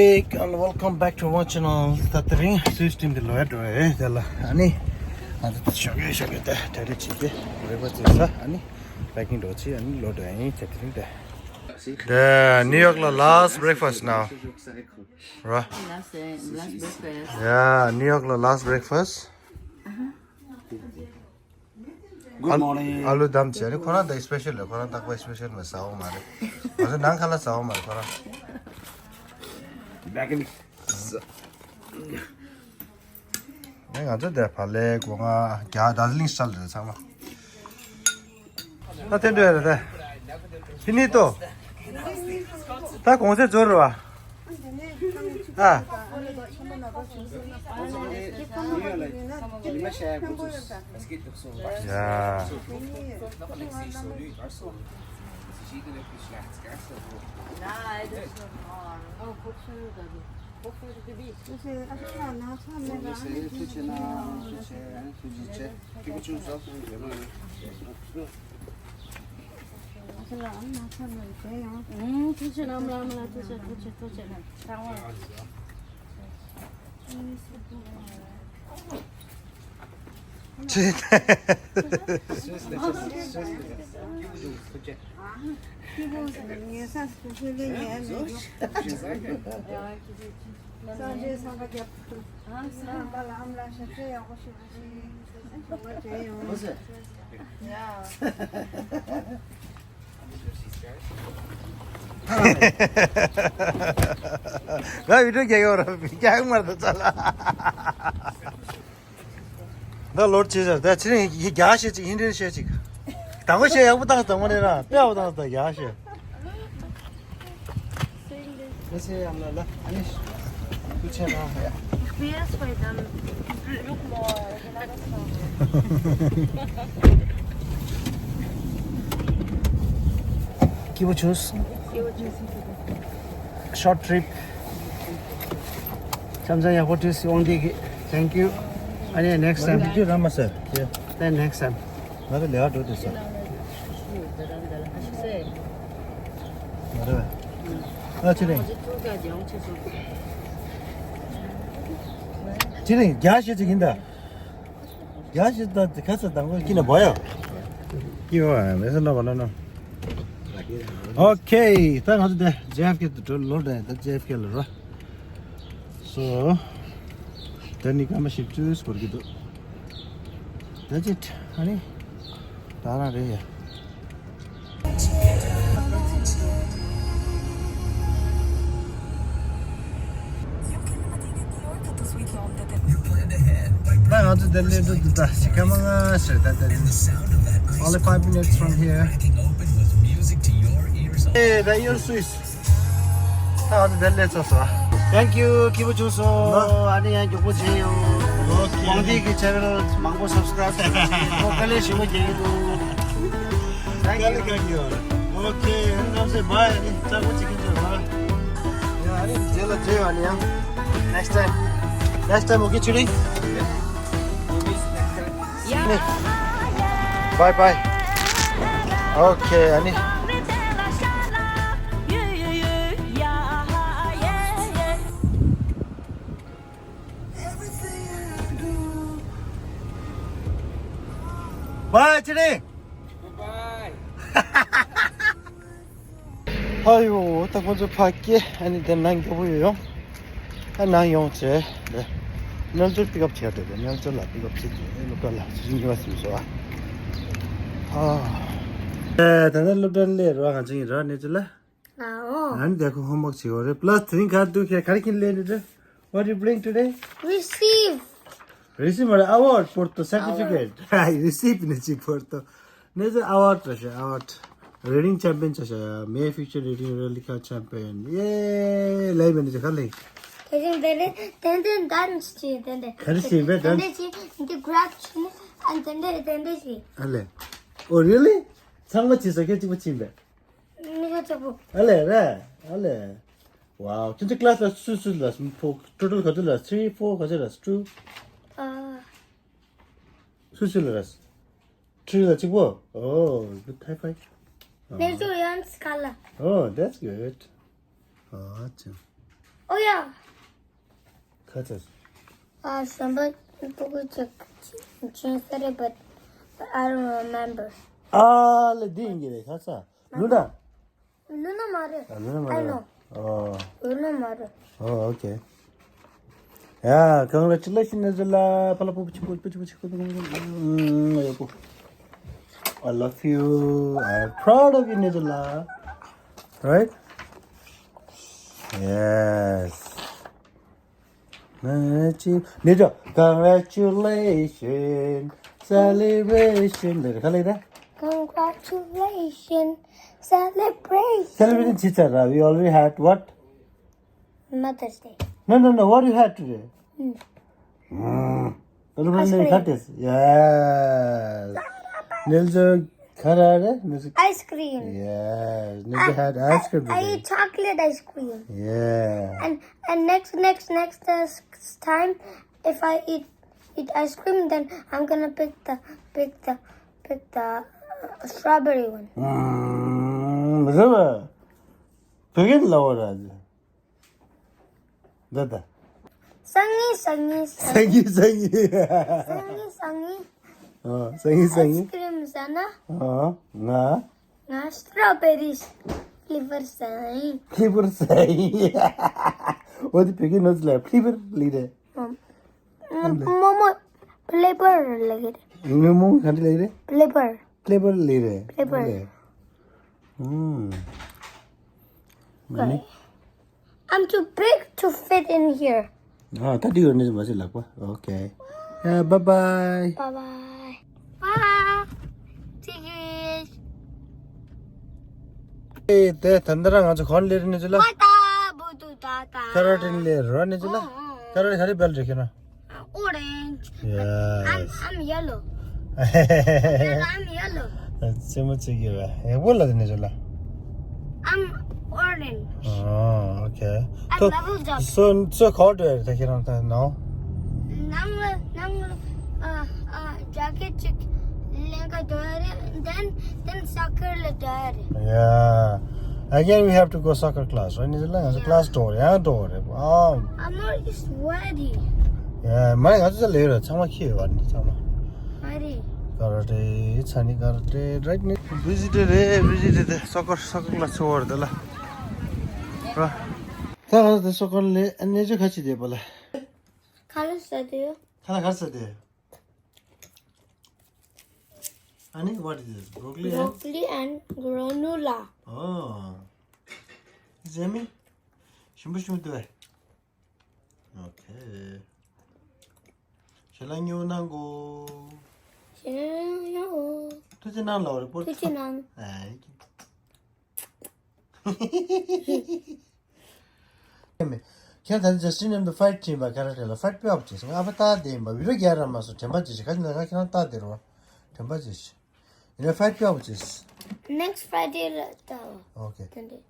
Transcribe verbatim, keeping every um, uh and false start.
Hey, and welcome back to our channel. ད་དེ་རིང་སུའི་སི་ཊིམ་དེ་ལོས་འགྲོ་ཡས་དེ་ལ་ཨ་ནི་ང་ཚོ་ཞོགས་ཀས་ཞོགས་ཀས་དེ་གྲ་སྒྲིག་བྱེད་ཀྱི་བི་རེག་ཕ་སི་ཊི་བཟོས་ས། ཨ་ནི་པེ་ཀིང་འགྲོ་ཆེད་ཨ་ནི་ལོས་འགྲོ་ཡིན། དེ་དེ་རིང་དེ། Yeah, New York ལ་last breakfast now. Right? Last, uh, last breakfast. Yeah, New York ལ་last breakfast. Good morning. ཨ་ལུ་བསྡམས་བྱས་ནི་ཁོ་རང་ད་སི་པེ་ཤལ་རེད། ཁོ་རང་རྟག་པར་སི་པེ་ཤལ་མ་ཟ་འོ་མ་རེད། ང་ཚོ་ནང་ཁ་ལ་ཟ་འོ་མ་རེད་ཁོ་རང་། Back in. ནས་ང་ཚོ་དེ་བ་ལས་སྒོ་ང་རྒྱ་དར་ལིང་སི་ཊལ་རེད་ཚང་མ། ད་དེ་འདྲ་རེད་ད། ཕི་ནི་ཏོ། ད་གོང་ཚད་འཛོར་རེད་བ། ཨ། ཡ། ཐུགས་རྗེ་ཆེ་གནང་། ཐུགས་རྗེ་ཆེ། ཐུགས་རྗེ་ཆེ། ཐུགས་རྗེ་ཆེ། ཚང་མ། ང་བི་ཌིའོ་རྒྱག་ཡོད་ར་རྒྱག་མར་དུ་ཚ་ལ། ད་ལོར་བྱེད་ཟེར་ད་ཕྱི་རིང་ཡི་རྒྱག་བཤད་ཅིག་ཧིན་རིན་བཤད་ཅིག་དང་པོ་བཤད་ཡག་པོ་བཏང་དང་པོ་ནས་ར་དཔེ་ཡག་པོ་བཏང་དང་རྒྱག་བཤད། ཨ་ལེ་ཨ་ལེ་ཨ་ལེ། ཐུགས་རྗེ་ཆེ་གནང་། Experience for them. Look more. སྐྱིད་པོ་བྱུང་། Short trip. འཆམ་འཆམ་ཡག་པོ་བྱུང་། དབང་འདུས་ཀྱིས། Thank you. ཨ་ནི་next time. ང་ཚོ་རྒྱུ་ར་མ་ཟེར། ཡ། Then next time. ང་ཚོ་ལས་ཀ་འགྲོ་དུས་ཟེར། ང་ཚོ་ཨ་ཕྱི་རེད། ཕྱི་རེད་རྒྱ་ཞེ་ཅིག་ཡིན་ད། རྒྱ་ཞེ་ད་ཁ་ས་དང་པོ་ཀི་ན་བ་ཡ། ཀི་བ་མེ་ས་ན་བ་ན་ན། Okay. ད་ང་ཚོ་དེ་ཇེ་ཨེཕ་ཁེ་དུ་འགྲོ་ལོ་དེ་ད་ཇེ་ཨེཕ་ཁེ་ལ་ར། So, ད་ནི་སྐར་མ་བཞི་བཅུ་འགོར་གྱི་འདུག That's it. ཨ་ནི་ད་རང་རེད་ཡ། ད་ང་ཚོ་དེ་སླེབས་འགྲོ་འདུག་ད་ཞིག་སྐར་མ་ལྔ་ཟེར་ད་དེ་རིང་། Only five minutes from here. Hey, that your Swiss. ད་ང་ཚོ་འདིར་སླེབས་ཚར་སོང་། Thank you. སྐྱིད་པོ་བྱུང་སོང་། ཨ་ནི་ཡང་མགྱོགས་པོ་མཇལ་ཡོང་། Okay. དབང་འདུས་ཀྱི་channel མང་པོ་subscribe བྱས། ཁོ་དཀའ་ལས་ཞེ་པོ་རྒྱག་གི་འདུག Thank you. དཀའ་ལས་རྒྱག་གི་ཡོད། Okay. ཨ་ནི་གནམ་སེ་bye. ཨ་ནི་ལྕགས་པོ་གཅིག་གིན་ཚོད་bye. ཡ་ཨ་ནི་རྗེས་ལ་མཇལ་ཡོང་། ཨ་ནི་ཡང་next time. Next time, okay, ཆུ་རིང་། Bye bye. Okay, ཨ་ནི། Bye, ཆུ་རིང་། Bye. ཨ་ཡོ། ད་ཁོ་ཚོ་ཕ་སྐད་ཨ་ནི་དེ་ནང་མགྱོགས་པོ་ཡོད་ཡོང་། ཨ་ནང་ཡོང་བྱས་དེ་གནམ་གྲུ་པིག་ཨབ་བྱས་ཏེ་དེ་གནམ་གྲུ་ལ་པིག་ཨབ་བྱས་ཏེ་སློབ་གྲྭ་ལ་ཕྱིན་ཉི་མ་ཟིན་སོང་། ཨ་ཨ་ད་ནི་སློབ་གྲྭ་སླེབས་རོགས་ང་ཚོ་ཡིན་ར་ནི་ཚོ་ལ། ཨ་ནི་དེ་ཁོ་homework བྱེད་ཡོད་རེད། Plus དེ་རིང་ག་འདུག་ཁྱེད་ག་རེ་ཁྱེར་སླེབས་ནི་རེད། What you bring today? Receive. Receive མ་རེད། Award ཕོར་ཏོ། Certificate. Receive ནི་ཅི་ཕོར་ཏོ། ནས་award རེད་ཤག award. Reading champion ཆགས་ཤག May future reading World Cup champion. ཡེ། ལས་མེད་ནི་ཅི་ག་ལས། དེ་རིང་དེ་རིང་དེ་འདྲ་dance བྱེད་དེ་འདྲ། ག་རེ་བྱེད་པས་dance? དེ་འདྲ་བྱེད། འདི་grab བྱེད་ནི་ཨ་དེ་འདྲ་དེ་འདྲ་བྱེད། ཨ་ལས། Oh really? ཚང་མ་བྱེད་ས་ཁྱེད་གཅིག་པོ་བྱེད་པས། མི་ཁ་ཆོག་པོ། ཨ་ལས་རེད། ཨ་ལས། Wow. ཁྱེད་ཚོ་class ལ་སུ་སུ་ལ་ཕོ་total ག་ཚོད་ལ། Three, four ག་ཚོད་ལ། Two? ཨ། སུ་སུ་ལ་ར། Three ལ་གཅིག་པོ། Oh, good. High five. ནས་ཚོ་ཡང་སྐ་ལ། Oh, that's good. ཨ་ཅང་། Oh yeah. ཁ་ཚ། ཨ་གཞན་པ་སྤུ་གུ་ཅིག་ཅིག་ཟེར་རེད། But I don't remember. ཨ་ལེ་འདི་ཡིན་གྱི་རེད། ཁ་ཚ། ལུ་ན། ལུ་ན་མ་རེད། ཨ་ལུ་ན་མ་I རེད། know. ཨོ། ལུ་ན་མ་རེད། ཨོ་ཨོ་ཁེ། Yeah, congratulations, Nezula. Pala pupu chipu, pupu chipu, pupu chipu. Mm, ayo, pu. I love you. I'm proud of you, Nezula. Right? Yes. Nezula, congratulations. Celebration. There, kale da. Congratulations. Celebration. Celebration, chichara. We already had what? Mother's Day. No, no, no. What do you have today? Mm. Mm. Yes. Niljo karare? Ice cream. Yes. Niljo had ice cream today. I eat chocolate ice cream. Yeah. And and next next next uh, s- time, if I eat eat ice cream, then I'm gonna pick the pick the pick the uh, strawberry one. Mm. Really? Begin, Laura. ད་ད། སང་ཉིན་སང་ཉིན་སང་སང་ཉིན་སང་ཉིན། སང་ཉིན་སང་ཉིན། ཨ། སང་ཉིན་སང་ཉིན། ཨའི་སི་ཀི་རིམ་ཟ་ན། ཨ། ང་། ང་སི་ཊོ་བེ་རི་ཕི་ལེ་བར་ཟ་ཡིན། ཕི་ལེ་བར་ཟ་ཡིན། འོ་དེ་བོད་སྐད་ནོར་ཙི་ལ་ཕི་ལེ་བར་ལེགས་རེད། ཨ། མོ་མོ་ཕི་ལེ་བར་ལེགས་རེད། མོ་མོ་ག་འདྲ་ལེགས་རེད། ཕི་ལེ་བར། ཕི་ལེ་བར་ལེགས་རེད། ཕི་ལེ་བར། ཕི་ལེ་བར། ཨུམ། ཨ་ནི། I'm too big to fit in here. ཨ། ད་འདི་ཡོད་ནི་མ་ཟད་ལགས་པ། Okay. Yeah, bye bye. Bye bye. Bye. Cheers. ཨེ། དེ་ད་ལྟ་རང་ང་ཚོ་ག་རེ་ལེན་ནི་ཟེར་ལ། ཝ་ད་བུ་དུ་ད་ད། ཀ་ར་ཊེ་ལེན་རོགས་ནི་ཟེར་ལ། ཨོ་ཨོ། ཀ་ར་ཊེ་ག་རེ་སྦེལ་རེད་ཁྱོད་རང་། Orange. Yes. I'm, I'm yellow. I'm yellow. ཙེ་མོ་ཙེ་གི་བ། ཡག་པོ་ལ་དེ་ནས་ལ། I'm orange. Oh, okay. I'm so, level jump. So, so how do I take it on the, no? ནང་ལ་ནང་ལ་ཨ་ཨ་ཇེ་ཀེཊ་ཅིག་ལེན་ག་འགྲོ་ཡ་རེད། Then, then soccer ལ་འགྲོ་ཡ་རེད། Yeah. Again, we have to go soccer class, right? ནི་ལ་ང་ཚོ་ཀི་ལ་སི་འགྲོ་རེད། ཡང་འགྲོ་རེད། ཨ། I'm already sweaty. Yeah, མ་ང་ཚོ་ལས་ར་ཚང་མ་ཁྱེར་ཡོད་ནི་ཚང་མ། ཨ་རེད། ཀ་ར་ཊེ་ཚ་ནི་ཀ་ར་ཊེ་རའིཊ་ནི། བི་ཇི་ཊི་རེད། བི་ཇི་ཊི་དེ་སོ་ཀར་སོ་ཀར་ལ་ཚོ་བར་དེ་ལ། ར། ད་ང་ཚོ་སོ་ཀར་ལས་ཨ་ནེ་ཅོ་ཁ་ཆེ་དེ་པ་ལ། ཁ་ལ་ས་དེ་ཡོད། ཁ་ལ་ཁ་ས་དེ། ཨ་ནི། What is this? Broccoli and? Broccoli and granola. Oh. Is yummy? ཞིམ་པོ་ཞིམ་པོ་འདུག་ཨེ། Okay. ཞལ་ལག་ཉོ་གནང་གོ། ཞལ་ལག་ཉོ་གོ། ཐུགས་རྗེ་གནང་ལབ་རེད་པོ། ཐུགས་རྗེ་གནང་། ཨ། ཁྱེད་ད་ལྟ་ཇ་སི་ཊིན་མཉམ་དུ་ཕའིཊ་བྱེད་པ་ཀ་ར་ཊེ་ལ་ཕའིཊ་དཔེ་ཡག་པོ་བྱས་སོང་། ཨ་ཕ་ད་དེ་ཡིན་པ་བི་རོ་རྒྱག་ར་མ་སོང་། དྲན་པ་བྱེད་ཤིག་ཁ་ཅིག་ན་ང་ཁྱེད་རང་ད་དེ་རོ། དྲན་པ་བྱེད་ཤིག་ཡིན་ན་ཕའིཊ་དཔེ་ཡག་པོ་བྱས། Next Friday ལ་ད། Okay. དེ་འདྲ།